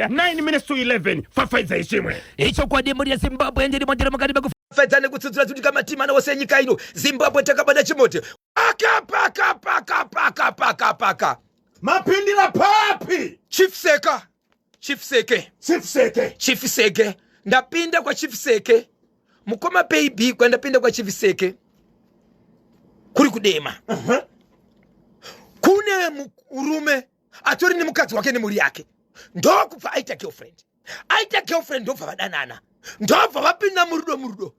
9 minutes to 11 fafaidzai chimwe. Ichokwadi mhuri yeZimbabwe ndirimo ndiri mukati mekufadza nekutsudzura dzutika matimana ose enyika ino. Zimbabwe takabata chimoto. Paka paka paka paka paka paka. Mapindira papi? Chief Seka. Chief Seke. Chief Seke. Chief Seke. Ndapinda kwa Chief Seke. Mukoma baby kwandapinda kwa Chief Seke. Kuri kudema. Kune murume atori nemukadzi wake nemhuri yake ndokubva aita girlfriend aita girlfriend ndobva vadanana ndobva vapinda murudo murudo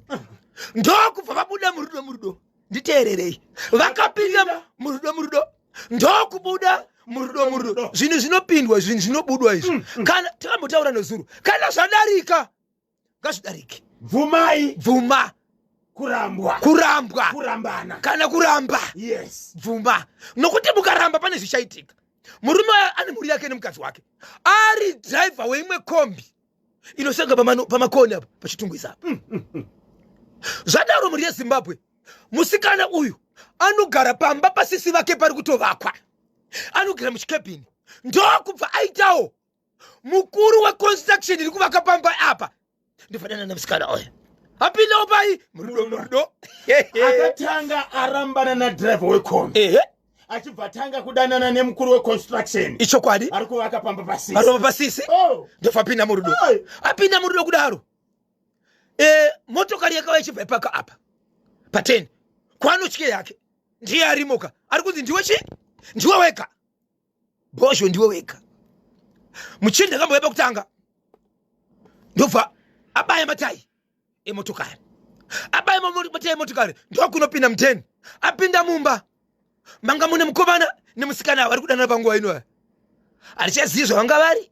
ndokubva vabuda murudo murudo nditeererei vakapinda murudo murudo ndokubuda murudo murudo zvinhu zvinopindwa zvinhu zvinobudwa izvi kana takambotaura nezuro kana zvadarika ngazvidarike. Bvumai. Bvuma. Kurambwa. Kurambwa. Kurambana. Kana kuramba. Yes. Bvuma. Nokuti mukaramba pane zvichaitika. Murume ane mhuri yake nemukadzi wake. Ari driver weimwe kombi inosenga pamakoni apa paChitungwiza apa. Zvadaro mhuri yeZimbabwe, musikana uyu anogara pamba pasisi vake pari kutovakwa. Anogara muchikebhini. Ndokubva aitawo mukuru weconstruction iri kuvaka pamba apa ndifanana nemusikana uyu apindawo pai murudo murudo. Akatanga arambana nadriver wekombi. Ehe. Achibva tanga kudanana nemukuru weconstruction. Ichokwadi. Ari kuvaka pamba pasisi. Ari pamba pasisi. Oh. Ndobva apinda murudo. Oi. Apinda murudo kudaro. Motokari yakauya ichibva ipaka apa pa10 kwanotye yake ndiye arimoka ari kunzi ndiwe chi ndiwe wega bhozho ndiwe wega muchinda akambouya pakutanga ndobva abaya matai emotokari abaya matai emotokari ndokunopinda muteni apinda mumba manga mune mukomana nemusikana vari kudanana panguva ino harichazivi zvavanga vari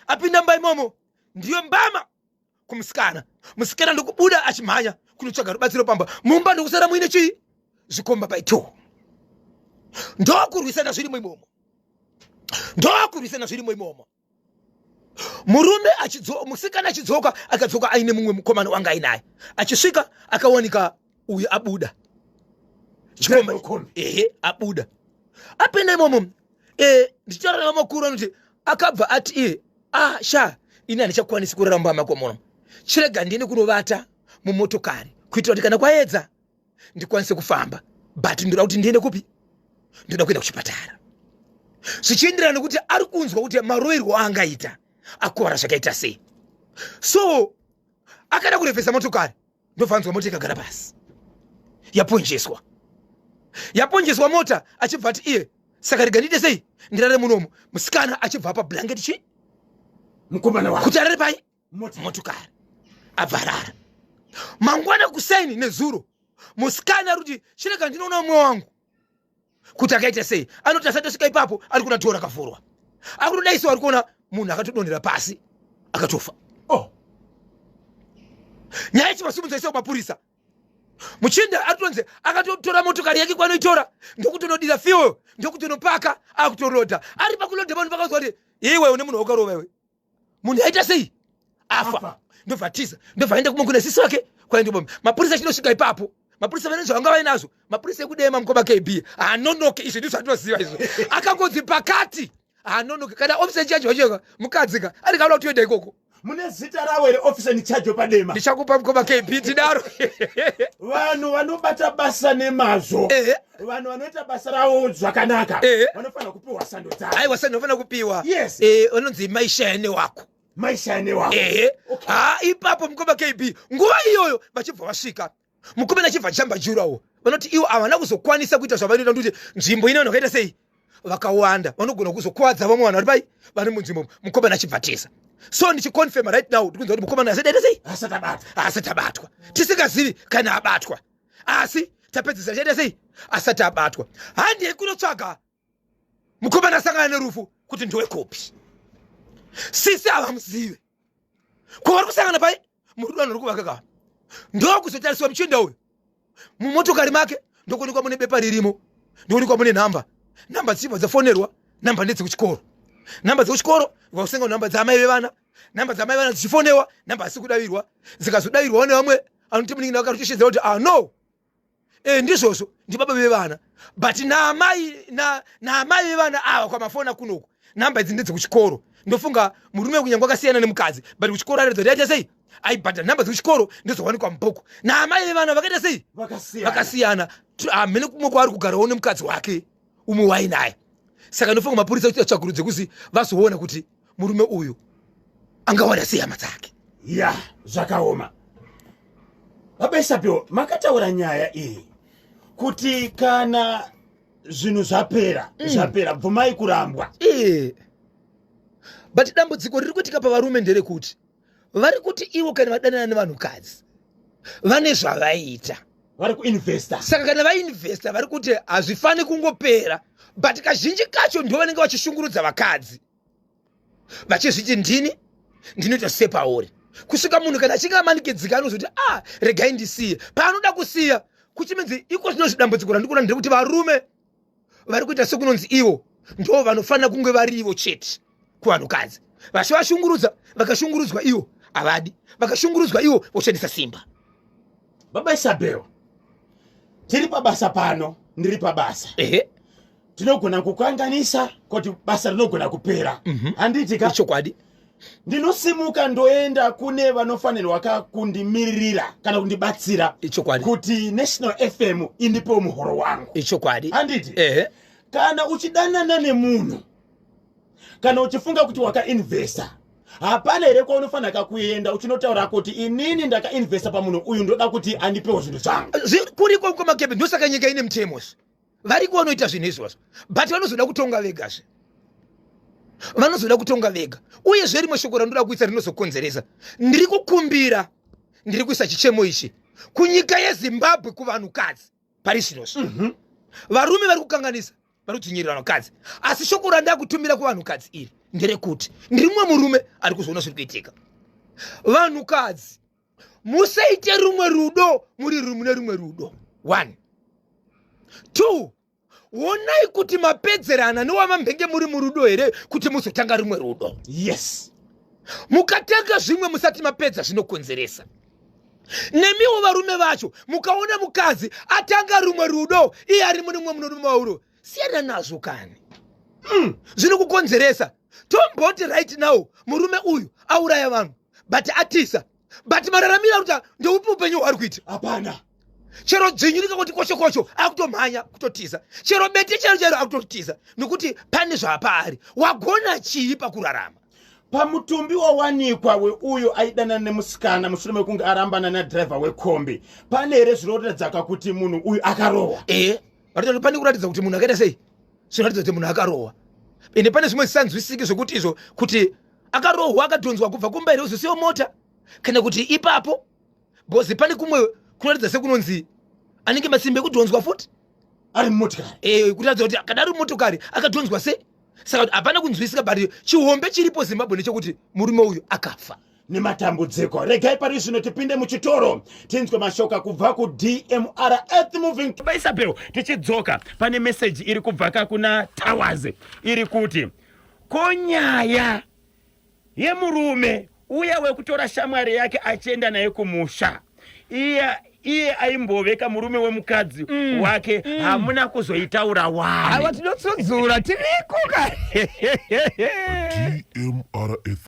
apinda mumba imomo ndiyo mbama kumusikana musikana ndokubuda achimhanya kunotsvaga rubatsiro pamba mumba ndokusara muine chii zvikomba by two ndokurwisana zvirimo imomo ndokurwisana zvirimo imomo murume musikana achidzoka akadzoka aine mumwe mukomana wanga ainaye achisvika akawanika uyu abuda chikomba ehe abuda apinda imomo ndichitaura nevamakuru anoti akabva ati iye ah sha ini handichakwanisi kuraramba makomono chirega ndiende kunovata mumotokari kuitira kuti kana kwaedza ndikwanise kufamba but ndoda kuti ndiende kupi ndoda kuenda kuchipatara zvichienderana nekuti ari kunzwa kuti maroverwo aangaita akuvara zvakaita sei so akada kurevhesa motokari ndobvanzwa mota ikagara pasi yaponjeswa yaponjeswa mota achibva ati iye saka rega ndiite sei ndirare munomu musikana achibva apa blanket chi mukomana wake kuti arare pai Mota. Motokari abva arara mangwana kusaini nezuro musikana ari kuti chirega ndinoona mumwe wangu kuti akaita sei anoti asati asvika ipapo ari kuona dhoo rakavhurwa akutodaiso ari kuona munhu akatodonhera pasi akatofa. Oh. Nyaya ichivasumudza isa kumapurisa muchinda aritonzi akatotora motokari yake kwanoitora ndokutonodira fuel ndokutonopaka akutorodha ari pakulodha vanhu vakazwa kuti iwe une munhu wakarova iwe munhu aita sei afa Afa. ndobva atiza ndobva aenda kumwe kuna sisi wake kwaenda bombe mapurisa achinosvika ipapo mapurisa vane zvavanga vainazvo mapurisa ekudema mukoma KB haanonoke izvi ndizvo zvandinoziva izvo akangonzi pakati haanonoke kana officer in charge wacho mukadzi ka ari kaona kutoenda ikoko. Mune zita ravo here officer in charge wepadema? Ndichakupa mukoma KB tidaro. Vanhu vanobata basa nemazvo. Ehe. Vanhu vanoita basa ravo zvakanaka. Ehe. Vanofanira kupiwa sando dzavo. Aiwa sando vanofanira kupiwa. Yes. Vanonzi maishaya newako. Maishaya newako. Ehe. Okay. Ha ipapo mukoma KB nguva iyoyo vachibva vasvika mukomana achibva jamba jurawo vanoti ivo havana kuzokwanisa kuita zvavanoita nekuti nzvimbo ine vanhu vakaita sei vakawanda vanogona kuzokuvadza vamwe vanhu vari pai vari munzvimbo mukomana achibva tiza so ndichiconfirma right now ndikunzwa kuti mukomana asati aita sei Asati abatwa. Asati abatwa tisingazivi kana abatwa asi tapedzisa chaita sei asati abatwa handei kunotsvaga mukomana asangana nerufu kuti ndiwekopi sisi havamuzive ko vari kusangana pai murudanho rwekuvaka ka ndokuzotariswa muchinda uyu mumotokari make ndokuonekwa mune bepa ririmo ndokuonekwa mune nhamba nhamba dzichibva dzafonerwa nhamba ndedzekuchikoro nhamba dzekuchikoro vakusenga nhamba dzaamai vevana nhamba dzaamai vevana dzichifonewa nhamba hasi kudavirwa dzikazodavirwawo nevamwe anoti munin'ina wake arikutoshedzera kuti ah no ndizvozvo ndibaba vevana but naamai vevana ava kwamafona kunoku nhamba idzi ndedzekuchikoro. Ndofunga murume kunyange akasiyana nemukadzi, but kuchikoro aratidza kuti aita sei, aibhadhara. Nhamba dzekuchikoro ndozowanikwa mubhuku. Naamai vevana vakaita sei? Vakasiyana. Hamene kumwe kwaari kugarawo nemukadzi wake umwe wainaye. Saka ndofunga mapurisa kuti atsvakurudze kuzi vazoona kuti murume uyu angawana sei hama dzake. Ya, zvakaoma. Baba Isabel, makataura nyaya iyi kuti kana zvinhu zvapera, zvapera, bvumai kurambwa. Ee, but dambudziko riri kuitika pavarume nderekuti vari kuti ivo kana vadanana nevanhukadzi vane zvavaiita. Vari kuinvesta. Saka kana vainvesta, vari kuti hazvifani kungopera, but kazhinji kacho ndo vanenge vachishungurudza vakadzi, vachizviti ndini ndinoita sepauri, kusvika munhu kana achinge amanikidzika anozoti, "A ah, regai ndisiye." Paanoda kusiya kuchiminzi iko zvino zvidambudziko randikuona nderekuti varume vari kuita sekunonzi ivo ndo vanofanira kunge vari ivo chete kuvanhukadzi, vachivashungurudza. Vakashungurudzwa ivo havadi, vakashungurudzwa ivo voshandisa simba. Baba Isabel, tiri pabasa pano, ndiri pabasa. Tinogona kukanganisa kuti basa rinogona kupera, handiti ka? Chokwadi. Ndinosimuka ndoenda kune vanofanirwa ka kundimiririra kana kundibatsira kuti National FM indipewo muhoro wangu. Handiti? Ehe. Kana uchidanana nemunhu, kana uchifunga kuti wakainvesta, hapana here kwaunofanira kuenda uchinotaura kuti, "Inini ndakainvesta pamunhu uyu, ndoda kuti andipewo zvinhu zvangu"? Kuriko kwamakepe. Ndosaka nyika ine mutemo. Variko vanoita zvinhu izvozvo, but vanozoda kutonga vegazve, vanozoda kutonga vega. Uyezve rimwe shoko randoda kuisa rinozokonzeresa, ndiri kukumbira, ndiri kuisa chichemo ichi kunyika yeZimbabwe, kuvanhukadzi pari zvinozvi. Varume vari kukanganisa, vari kudzvinyirira vanhukadzi, asi shoko randakutumira kuvanhukadzi iri nderekuti ndiri mumwe murume ari kuzoona zviri kuitika. Vanhukadzi, musaite rumwe rudo muri mune rumwe rudo. One, two, onai kuti mapedzerana newamambenge muri murudo here kuti muzotanga rumwe rudo. Mukatanga zvimwe musati mapedza, zvinokonzeresa. Nemiwo varume vacho, mukaona mukadzi atanga rumwe rudo iye ari mune mumwe munorume wauro, siyana nazvo kani. Zvinokukonzeresa. Tomboti right now murume uyu auraya vanhu, but atisa, but mararamiro ari kuita ndeupi? Upenyu hwaari kuita? Hapana. Chero dzvinyu rikangoti kocho kocho, akutomhanya kutotiza. Chero bete chero chero, akutotiza, nekuti pane zvapaari. Wagona chii pakurarama? Pamutumbi wawanikwa weuyo aidanana nemusikana mushure mekunge arambana nadhiraivha wekombi, pane here zvinoratidza kuti munhu uyu akarohwa? Ee, varikuti pane kuratidza kuti munhu akaita sei, zvinoratidza kuti munhu akarohwa. Ende pane zvimwe zvisanzwisiki zvekuti izvo kuti akarohwa, akadhonzwa kubva kumba here, uzosiyo mota, kana kuti ipapo, because pane kumwe kunoratidza sekunonzi anenge masimba ekudhonzwa futi. Ari mumotikari. E, kuratidza kuti kana ari mumotokari akadhonzwa sei. Saka kuti hapana kunzwisika, but chihombe chiripo Zimbabwe ndechekuti murume uyu akafa. Nematambudziko. Regai pari zvino tipinde muchitoro, tinzwe mashoka kubva kuDMR Earth Moving. Isabel, tichidzoka pane meseji iri kubva ka kuna Towers iri kuti, ko nyaya yemurume uya wekutora shamwari yake achienda naye kumusha, iye aimboveka murume wemukadzi wake, hamuna kuzoitaura wani? Aiwa, tinotsudzura, tiriko ka. DMRF.